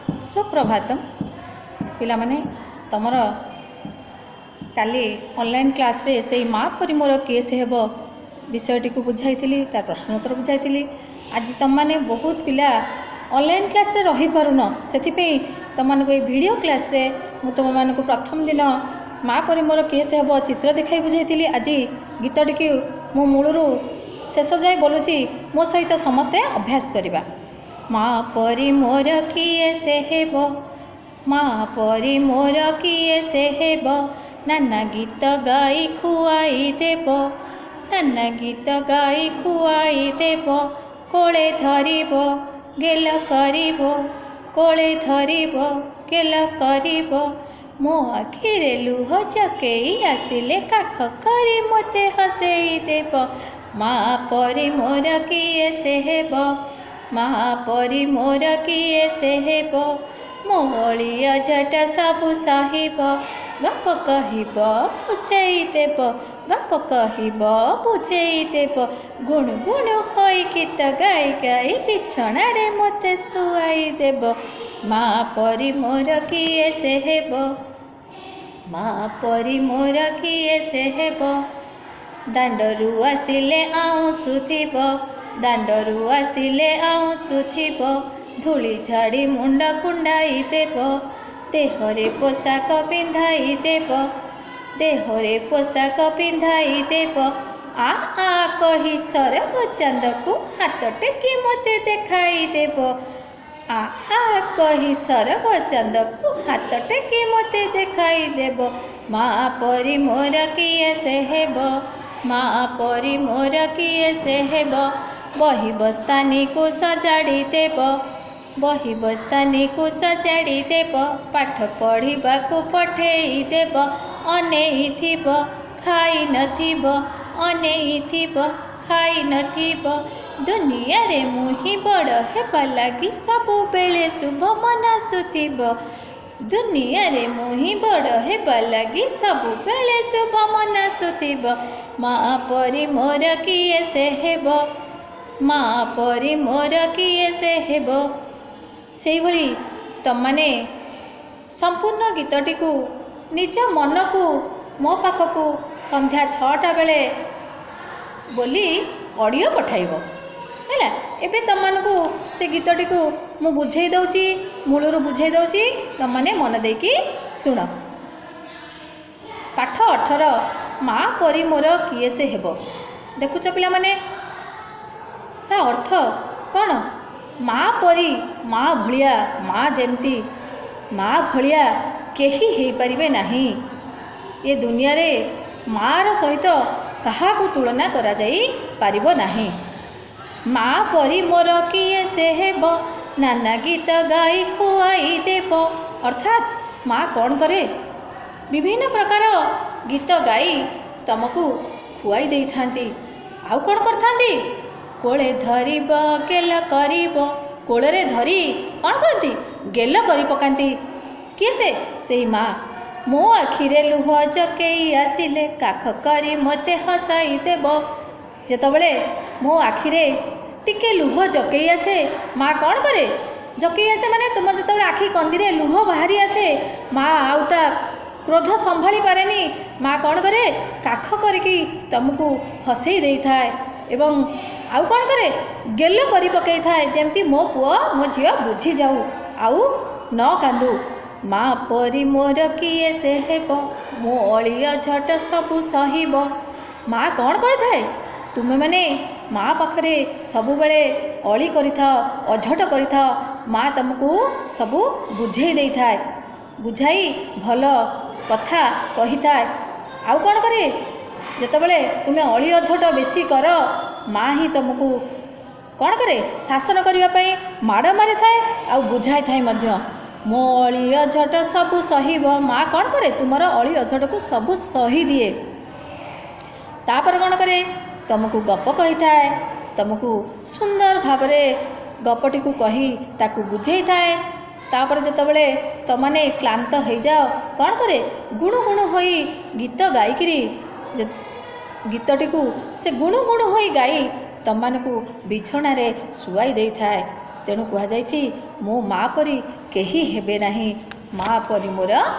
ସୁପ୍ରଭାତମ ପିଲାମାନେ। ତମର କାଲି ଅନଲାଇନ୍ କ୍ଲାସ୍ରେ ସେଇ ମା ପରି ମୋର କିଏ ସେ ହେବ ବିଷୟଟିକୁ ବୁଝାଇଥିଲି, ତାର ପ୍ରଶ୍ନୋତ୍ତର ବୁଝାଇଥିଲି। ଆଜି ତୁମମାନେ ବହୁତ ପିଲା ଅନଲାଇନ୍ କ୍ଲାସ୍ରେ ରହିପାରୁନ, ସେଥିପାଇଁ ତୁମମାନଙ୍କୁ ଏଇ ଭିଡ଼ିଓ କ୍ଲାସ୍ରେ ମୁଁ ତୁମମାନଙ୍କୁ ପ୍ରଥମ ଦିନ ମା ପରି ମୋର କିଏ ସେ ହେବ ଚିତ୍ର ଦେଖାଇ ବୁଝାଇଥିଲି। ଆଜି ଗୀତଟିକୁ ମୁଁ ମୂଳରୁ ଶେଷ ଯାଏ ବୋଲୁଛି, ମୋ ସହିତ ସମସ୍ତେ ଅଭ୍ୟାସ କରିବା। ମା ପରି ମୋର କିଏ ସେ ହେବ, ମା ପରି ମୋର କିଏ ସେ ହେବ, ନାନା ଗୀତ ଗାଇ ଖୁଆଇ ଦେବ, ନାନା ଗୀତ ଗାଇ ଖୁଆଇ ଦେବ, କୋଳେ ଧରିବ ଗେଲ କରିବ, କୋଳେ ଧରିବ ଗେଲ କରିବ, ମୋ ଆଖିରେ ଲୁହ ଚକେଇ ଆସିଲେ କାଖ କରି ମୋତେ ହସେଇ ଦେବ। ମା ପରି ମୋର କିଏ ସେ ହେବ, ମା ପରି ମୋର କିଏ ସେ ହେବ, ମୋ ଅଳି ଅଝଟ ସବୁ ସହିବ, ଗପ କହିବ ବୁଝେଇ ଦେବ, ଗପ କହିବ ବୁଝେଇ ଦେବ, ଗୁଣୁ ଗୁଣୁ ହୋଇ ଗୀତ ଗାଇ ଗାଇ ବିଛଣାରେ ମୋତେ ଶୁଆଇ ଦେବ। ମା ପରି ମୋର କିଏ ସେ ହେବ, ମା ପରି ମୋର କିଏ ସେ ହେବ, ଦାଣ୍ଡରୁ ଆସିଲେ ଆଉଁସୁଥିବ, ଦାଣ୍ଡରୁ ଆସିଲେ ଆଉଁସୁଥିବ, ଧୂଳି ଝାଡ଼ି ମୁଣ୍ଡ କୁଣ୍ଡାଇ ଦେବ, ଦେହରେ ପୋଷାକ ପିନ୍ଧାଇ ଦେବ, ଦେହରେ ପୋଷାକ ପିନ୍ଧାଇ ଦେବ, ଆ ଆ କହି ସରଗ ଚାନ୍ଦକୁ ହାତ ଟେକି ମୋତେ ଦେଖାଇ ଦେବ, ଆ ଆ କହି ସରଗ ଚାନ୍ଦକୁ ହାତ ଟେକି ମୋତେ ଦେଖାଇ ଦେବ। ମା ପରି ମୋର କିଏ ସେ ହେବ, ମା ପରି ମୋର କିଏ ସେ ହେବ, ବହି ବସ୍ତାନିକୁ ସଜାଡ଼ି ଦେବ, ବହି ବସ୍ତାନିକୁ ସଜାଡ଼ି ଦେବ, ପାଠ ପଢ଼ିବାକୁ ପଠେଇ ଦେବ, ଅନେଇଥିବ ଖାଇ ନଥିବ, ଅନେଇଥିବ ଖାଇ ନଥିବ, ଦୁନିଆରେ ମୁଁ ହିଁ ବଡ଼ ହେବା ଲାଗି ସବୁବେଳେ ଶୁଭ ମନାସୁଥିବ, ଦୁନିଆରେ ମୁଁ ହିଁ ବଡ଼ ହେବା ଲାଗି ସବୁବେଳେ ଶୁଭ ମନାସୁଥିବ। ମା ପରି ମୋର କିଏ ସେ ହେବ, ମା ପରି ମୋର କିଏ ସେ ହେବ। ସେଇଭଳି ତମମାନେ ସମ୍ପୂର୍ଣ୍ଣ ଗୀତଟିକୁ ନିଜ ମନକୁ ମୋ ପାଖକୁ ସନ୍ଧ୍ୟା 6ଟା ବେଳେ ବୋଲି ଅଡ଼ିଓ ପଠାଇବ, ହେଲା? ଏବେ ତମମାନଙ୍କୁ ସେ ଗୀତଟିକୁ ମୁଁ ବୁଝେଇ ଦେଉଛି, ମୂଳରୁ ବୁଝେଇ ଦେଉଛି, ତମମାନେ ମନ ଦେଇକି ଶୁଣ। ପାଠ 18, ମା ପରି ମୋର କିଏ ସେ ହେବ। ଦେଖୁଛ ପିଲାମାନେ, ତା ଅର୍ଥ କ'ଣ? ମା ପରି, ମା ଭଳିଆ, ମା ଯେମିତି, ମା ଭଳିଆ କେହି ହେଇପାରିବେ ନାହିଁ। ଏ ଦୁନିଆରେ ମାଆର ସହିତ କାହାକୁ ତୁଳନା କରାଯାଇ ପାରିବ ନାହିଁ। ମା ପରି ମୋର କିଏ ସେ ହେବ, ନାନା ଗୀତ ଗାଇ ଖୁଆଇ ଦେବ। ଅର୍ଥାତ୍ ମା କ'ଣ କରେ? ବିଭିନ୍ନ ପ୍ରକାର ଗୀତ ଗାଇ ତମକୁ ଖୁଆଇ ଦେଇଥାନ୍ତି। ଆଉ କ'ଣ କରିଥାନ୍ତି? କୋଳେ ଧରିବ ଗେଲ କରିବ। କୋଳରେ ଧରି କ'ଣ କରନ୍ତି? ଗେଲ କରି ପକାନ୍ତି। କିଏ ସେ? ସେଇ ମା। ମୋ ଆଖିରେ ଲୁହ ଜକେଇ ଆସିଲେ କାଖ କରି ମୋତେ ହସାଇ ଦେବ। ଯେତେବେଳେ ମୋ ଆଖିରେ ଟିକେ ଲୁହ ଜକେଇ ଆସେ, ମା କ'ଣ କରେ? ଜକେଇ ଆସେ ମାନେ ତୁମ ଯେତେବେଳେ ଆଖି କନ୍ଦିରେ ଲୁହ ବାହାରି ଆସେ, ମା ଆଉ ତା କ୍ରୋଧ ସମ୍ଭାଳି ପାରେନି। ମା କ'ଣ କରେ? କାଖ କରିକି ତୁମକୁ ହସେଇ ଦେଇଥାଏ ଏବଂ ଆଉ କ'ଣ କରେ? ଗେଲ କରି ପକାଇଥାଏ, ଯେମିତି ମୋ ପୁଅ ମୋ ଝିଅ ବୁଝିଯାଉ ଆଉ ନ କାନ୍ଦୁ। ମା ପରି ମୋର କିଏ ସେ ହେବ, ମୋ ଅଳି ଅଝଟ ସବୁ ସହିବ। ମା କ'ଣ କରିଥାଏ? ତୁମେମାନେ ମା ପାଖରେ ସବୁବେଳେ ଅଳି କରିଥାଅ, ଅଝଟ କରିଥାଅ, ମା ତୁମକୁ ସବୁ ବୁଝେଇ ଦେଇଥାଏ, ବୁଝାଇ ଭଲ କଥା କହିଥାଏ। ଆଉ କ'ଣ କରେ? ଯେତେବେଳେ ତୁମେ ଅଳି ଅଝଟ ବେଶୀ କର, ମା ହିଁ ତୁମକୁ କ'ଣ କରେ? ଶାସନ କରିବା ପାଇଁ ମାଡ଼ ମାରିଥାଏ ଆଉ ବୁଝାଇଥାଏ ମଧ୍ୟ। ମୋ ଅଳି ଅଝଟ ସବୁ ସହିବ। ମା କ'ଣ କରେ? ତୁମର ଅଳି ଅଝଟକୁ ସବୁ ସହିଦିଏ। ତାପରେ କ'ଣ କରେ? ତୁମକୁ ଗପ କହିଥାଏ, ତୁମକୁ ସୁନ୍ଦର ଭାବରେ ଗପଟିକୁ କହି ତାକୁ ବୁଝେଇଥାଏ। ତାପରେ ଯେତେବେଳେ ତୁମମାନେ କ୍ଳାନ୍ତ ହେଇଯାଅ, କ'ଣ କରେ? ଗୁଣୁ ଗୁଣୁ ହୋଇ ଗୀତ ଗାଇକିରି, ଗୀତଟିକୁ ସେ ଗୁଣୁ ଗୁଣୁ ହୋଇ ଗାଇ ତୁମମାନଙ୍କୁ ବିଛଣାରେ ଶୁଆଇ ଦେଇଥାଏ। ତେଣୁ କୁହାଯାଇଛି, ମୋ ମା ପରି କେହି ହେବେ ନାହିଁ, ମା ପରି ମୋର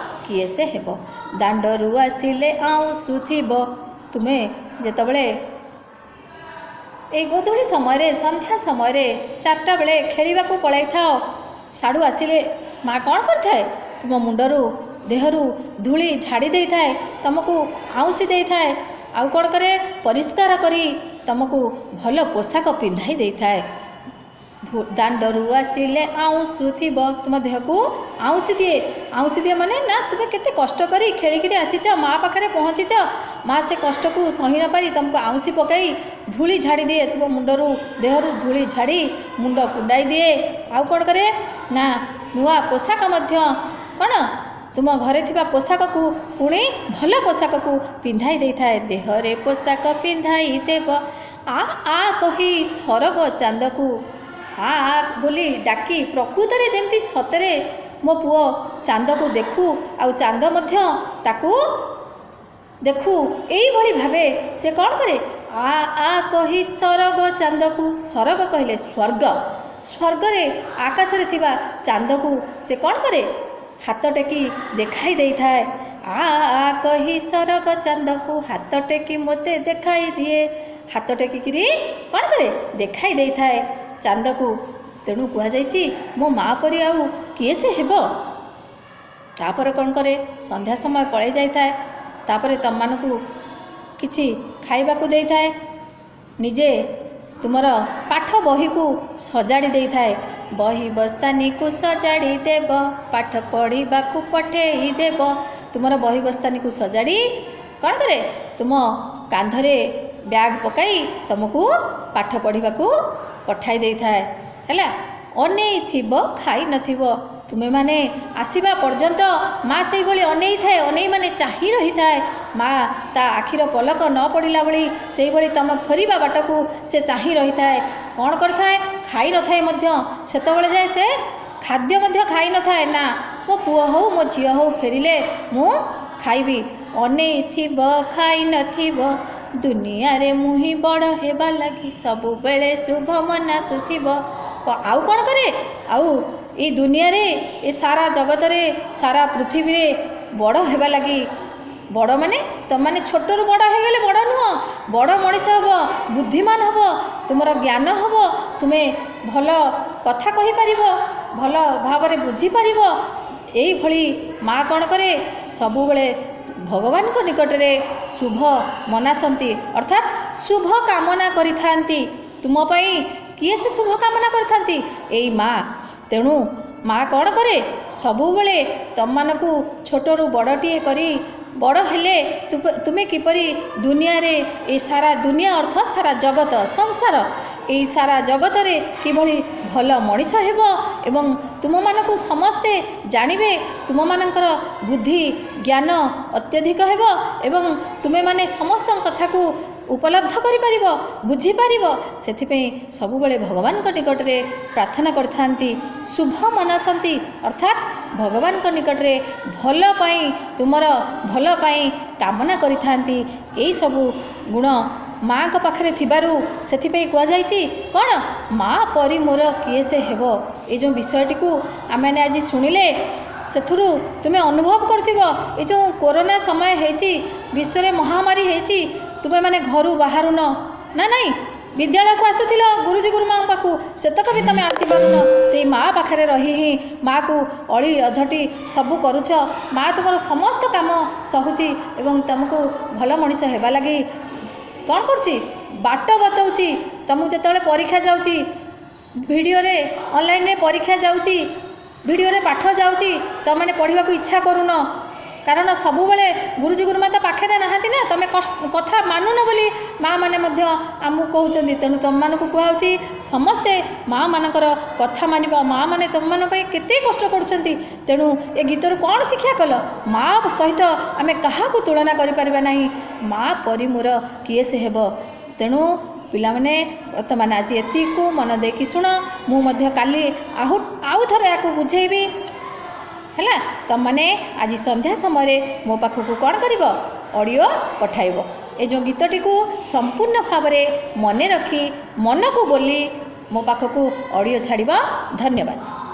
କିଏ ସେ ହେବ। ଦାଣ୍ଡରୁ ଆସିଲେ ଆଉଁସୁଥିବ। ତୁମେ ଯେତେବେଳେ ଏଇ ଗୋଧୂଳି ସମୟରେ, ସନ୍ଧ୍ୟା ସମୟରେ 4ଟା ବେଳେ ଖେଳିବାକୁ ପଳାଇଥାଅ, ସାଡ଼ୁ ଆସିଲେ ମା କ'ଣ କରିଥାଏ? ତୁମ ମୁଣ୍ଡରୁ ଦେହରୁ ଧୂଳି ଝାଡ଼ି ଦେଇଥାଏ, ତୁମକୁ ଆଉଁସି ଦେଇଥାଏ। ଆଉ କ'ଣ କରେ? ପରିଷ୍କାର କରି ତୁମକୁ ଭଲ ପୋଷାକ ପିନ୍ଧାଇ ଦେଇଥାଏ। ଦାଣ୍ଡରୁ ଆସିଲେ ଆଉଁସୁଥିବ, ତୁମ ଦେହକୁ ଆଉଁସି ଦିଏ। ଆଉଁସି ଦିଏ ମାନେ ନା, ତୁମେ କେତେ କଷ୍ଟ କରି ଖେଳିକିରି ଆସିଛ, ମା ପାଖରେ ପହଞ୍ଚିଛ, ମା ସେ କଷ୍ଟକୁ ସହି ନପାରି ତୁମକୁ ଆଉଁସି ପକାଇ ଧୂଳି ଝାଡ଼ି ଦିଏ। ତୁମ ମୁଣ୍ଡରୁ ଦେହରୁ ଧୂଳି ଝାଡ଼ି ମୁଣ୍ଡ କୁଣ୍ଡାଇ ଦିଏ। ଆଉ କ'ଣ କରେ ନା, ନୂଆ ପୋଷାକ ମଧ୍ୟ କ'ଣ ତୁମ ଘରେ ଥିବା ପୋଷାକକୁ ପୁଣି ଭଲ ପୋଷାକକୁ ପିନ୍ଧାଇ ଦେଇଥାଏ। ଦେହରେ ପୋଷାକ ପିନ୍ଧାଇ ଦେବ। ଆ ଆ କହି ସରଗ ଚାନ୍ଦକୁ, ଆ ଆ ବୋଲି ଡାକି ପ୍ରକୃତରେ ଯେମିତି ସତରେ ମୋ ପୁଅ ଚାନ୍ଦକୁ ଦେଖୁ ଆଉ ଚାନ୍ଦ ମଧ୍ୟ ତାକୁ ଦେଖୁ, ଏଇଭଳି ଭାବେ ସେ କ'ଣ କରେ? ଆ ଆ କହି ସରଗ ଚାନ୍ଦକୁ, ସରଗ କହିଲେ ସ୍ୱର୍ଗ, ସ୍ୱର୍ଗରେ ଆକାଶରେ ଥିବା ଚାନ୍ଦକୁ ସେ କ'ଣ କରେ? ହାତ ଟେକି ଦେଖାଇ ଦେଇଥାଏ। ଆ ଆ କହି ସରଗ ଚାନ୍ଦକୁ ହାତ ଟେକି ମୋତେ ଦେଖାଇ ଦିଏ। ହାତ ଟେକିକିରି କ'ଣ କରେ? ଦେଖାଇ ଦେଇଥାଏ ଚାନ୍ଦକୁ। ତେଣୁ କୁହାଯାଇଛି, ମୋ ମା ପରି ଆଉ କିଏ ସେ ହେବ? ତାପରେ କ'ଣ କରେ? ସନ୍ଧ୍ୟା ସମୟ ପଳାଇ ଯାଇଥାଏ। ତାପରେ ତମମାନଙ୍କୁ କିଛି ଖାଇବାକୁ ଦେଇଥାଏ, ନିଜେ ତୁମର ପାଠ ବହିକୁ ସଜାଡ଼ି ଦେଇଥାଏ। ବହି ବସ୍ତାନିକୁ ସଜାଡ଼ି ଦେବ, ପାଠ ପଢ଼ିବାକୁ ପଠେଇ ଦେବ। ତୁମର ବହି ବସ୍ତାନିକୁ ସଜାଡ଼ି କ'ଣ କରେ? ତୁମ କାନ୍ଧରେ ବ୍ୟାଗ୍ ପକାଇ ତୁମକୁ ପାଠ ପଢ଼ିବାକୁ ପଠାଇ ଦେଇଥାଏ। ହେଲା, ଅନେଇଥିବ ଖାଇ ନଥିବ। ତୁମେମାନେ ଆସିବା ପର୍ଯ୍ୟନ୍ତ ମା ସେଇଭଳି ଅନେଇଥାଏ। ଅନେଇ ମାନେ ଚାହିଁ ରହିଥାଏ। ମା ତା ଆଖିର ପଲକ ନ ପଡ଼ିଲା ଭଳି ସେଇଭଳି ତୁମ ଫେରିବା ବାଟକୁ ସେ ଚାହିଁ ରହିଥାଏ। କ'ଣ କରିଥାଏ? ଖାଇନଥାଏ ମଧ୍ୟ। ସେତେବେଳେ ଯାଏ ସେ ଖାଦ୍ୟ ମଧ୍ୟ ଖାଇନଥାଏ। ନା, ମୋ ପୁଅ ହଉ ମୋ ଝିଅ ହଉ ଫେରିଲେ ମୁଁ ଖାଇବି। ଅନେଇଥିବ ଖାଇନଥିବ, ଦୁନିଆରେ ମୁଁ ହିଁ ବଡ଼ ହେବା ଲାଗି ସବୁବେଳେ ଶୁଭ ମନାସୁଥିବ। ଆଉ କ'ଣ କରେ? ଆଉ ଏଇ ଦୁନିଆରେ, ଏ ସାରା ଜଗତରେ, ସାରା ପୃଥିବୀରେ ବଡ଼ ହେବା ଲାଗି, ବଡ଼ ମାନେ ତୁମମାନେ ଛୋଟରୁ ବଡ଼ ହେଇଗଲେ ବଡ଼ ନୁହଁ, ବଡ଼ ମଣିଷ ହେବ, ବୁଦ୍ଧିମାନ ହେବ, ତୁମର ଜ୍ଞାନ ହେବ, ତୁମେ ଭଲ କଥା କହିପାରିବ, ଭଲ ଭାବରେ ବୁଝିପାରିବ। ଏଇଭଳି ମା କ'ଣ କରେ? ସବୁବେଳେ ଭଗବାନଙ୍କ ନିକଟରେ ଶୁଭ ମନାସନ୍ତି, ଅର୍ଥାତ୍ ଶୁଭ କାମନା କରିଥାନ୍ତି ତୁମ ପାଇଁ। କିଏ ସେ ଶୁଭ କାମନା କରିଥାନ୍ତି? ଏଇ ମା। ତେଣୁ ମା କ'ଣ କରେ? ସବୁବେଳେ ତମମାନଙ୍କୁ ଛୋଟରୁ ବଡ଼ଟିଏ କରି, ବଡ଼ ହେଲେ ତୁମେ କିପରି ଦୁନିଆରେ, ଏ ସାରା ଦୁନିଆ ଅର୍ଥ ସାରା ଜଗତ ସଂସାର, ଏଇ ସାରା ଜଗତରେ କିଭଳି ଭଲ ମଣିଷ ହେବ ଏବଂ ତୁମମାନଙ୍କୁ ସମସ୍ତେ ଜାଣିବେ, ତୁମମାନଙ୍କର ବୁଦ୍ଧି ଜ୍ଞାନ ଅତ୍ୟଧିକ ହେବ ଏବଂ ତୁମେମାନେ ସମସ୍ତଙ୍କ କଥାକୁ ଉପଲବ୍ଧ କରିପାରିବ, ବୁଝିପାରିବ, ସେଥିପାଇଁ ସବୁବେଳେ ଭଗବାନଙ୍କ ନିକଟରେ ପ୍ରାର୍ଥନା କରିଥାନ୍ତି। ଶୁଭ ମନାସନ୍ତି ଅର୍ଥାତ୍ ଭଗବାନଙ୍କ ନିକଟରେ ଭଲ ପାଇଁ, ତୁମର ଭଲ ପାଇଁ କାମନା କରିଥାନ୍ତି। ଏଇସବୁ ଗୁଣ ମାଆଙ୍କ ପାଖରେ ଥିବାରୁ ସେଥିପାଇଁ କୁହାଯାଇଛି କ'ଣ, ମା ପରି ମୋର କିଏ ସେ ହେବ। ଏଇ ଯେଉଁ ବିଷୟଟିକୁ ଆମେମାନେ ଆଜି ଶୁଣିଲେ, ସେଥିରୁ ତୁମେ ଅନୁଭବ କରୁଥିବ, ଏ ଯେଉଁ କୋରୋନା ସମୟ ହେଇଛି, ବିଶ୍ୱରେ ମହାମାରୀ ହେଇଛି, ତୁମେମାନେ ଘରୁ ବାହାରୁନ ନା ନାଇଁ? ବିଦ୍ୟାଳୟକୁ ଆସୁଥିଲ ଗୁରୁଜୀ ଗୁରୁମାଙ୍କ ପାଖକୁ, ସେତକ ବି ତୁମେ ଆସିପାରୁନ। ସେଇ ମା ପାଖରେ ରହି ହିଁ ମାଆକୁ ଅଳି ଅଝଟି ସବୁ କରୁଛ। ମା ତୁମର ସମସ୍ତ କାମ ସହୁଛି ଏବଂ ତୁମକୁ ଭଲ ମଣିଷ ହେବା ଲାଗି କ'ଣ କରୁଛି? ବାଟ ବତାଉଛି ତୁମକୁ। ଯେତେବେଳେ ପରୀକ୍ଷା ଯାଉଛି, ଭିଡ଼ିଓରେ ଅନଲାଇନରେ ପରୀକ୍ଷା ଯାଉଛି, ଭିଡ଼ିଓରେ ପାଠ ଯାଉଛି, ତୁମେମାନେ ପଢ଼ିବାକୁ ଇଚ୍ଛା କରୁନ। କାରଣ ସବୁବେଳେ ଗୁରୁଜୀ ଗୁରୁମା ତ ପାଖରେ ନାହାନ୍ତି ନା। ତୁମେ କଥା ମାନୁନ ବୋଲି ମାଆମାନେ ମଧ୍ୟ ଆମକୁ କହୁଛନ୍ତି। ତେଣୁ ତୁମମାନଙ୍କୁ କୁହାହେଉଛି, ସମସ୍ତେ ମାଆମାନଙ୍କର କଥା ମାନିବ। ମାଆମାନେ ତୁମମାନଙ୍କ ପାଇଁ କେତେ କଷ୍ଟ କରୁଛନ୍ତି। ତେଣୁ ଏ ଗୀତରୁ କ'ଣ ଶିକ୍ଷା କଲ? ମା ସହିତ ଆମେ କାହାକୁ ତୁଳନା କରିପାରିବା ନାହିଁ। ମା ପରି ମୋର କିଏ ସେ ହେବ? ତେଣୁ ପିଲାମାନେ, ବର୍ତ୍ତମାନ ଆଜି ଏତିକିକୁ ମନ ଦେଇକି ଶୁଣ। ମୁଁ ମଧ୍ୟ କାଲି ଆଉ ଥରେ ଏହାକୁ ବୁଝେଇବି। ହେଲା, ତୁମମାନେ ଆଜି ସନ୍ଧ୍ୟା ସମୟରେ ମୋ ପାଖକୁ କ'ଣ କରିବ? ଅଡ଼ିଓ ପଠାଇବ। ଏ ଯେଉଁ ଗୀତଟିକୁ ସମ୍ପୂର୍ଣ୍ଣ ଭାବରେ ମନେ ରଖି ମନକୁ ବୋଲି ମୋ ପାଖକୁ ଅଡ଼ିଓ ଛାଡ଼ିବ। ଧନ୍ୟବାଦ।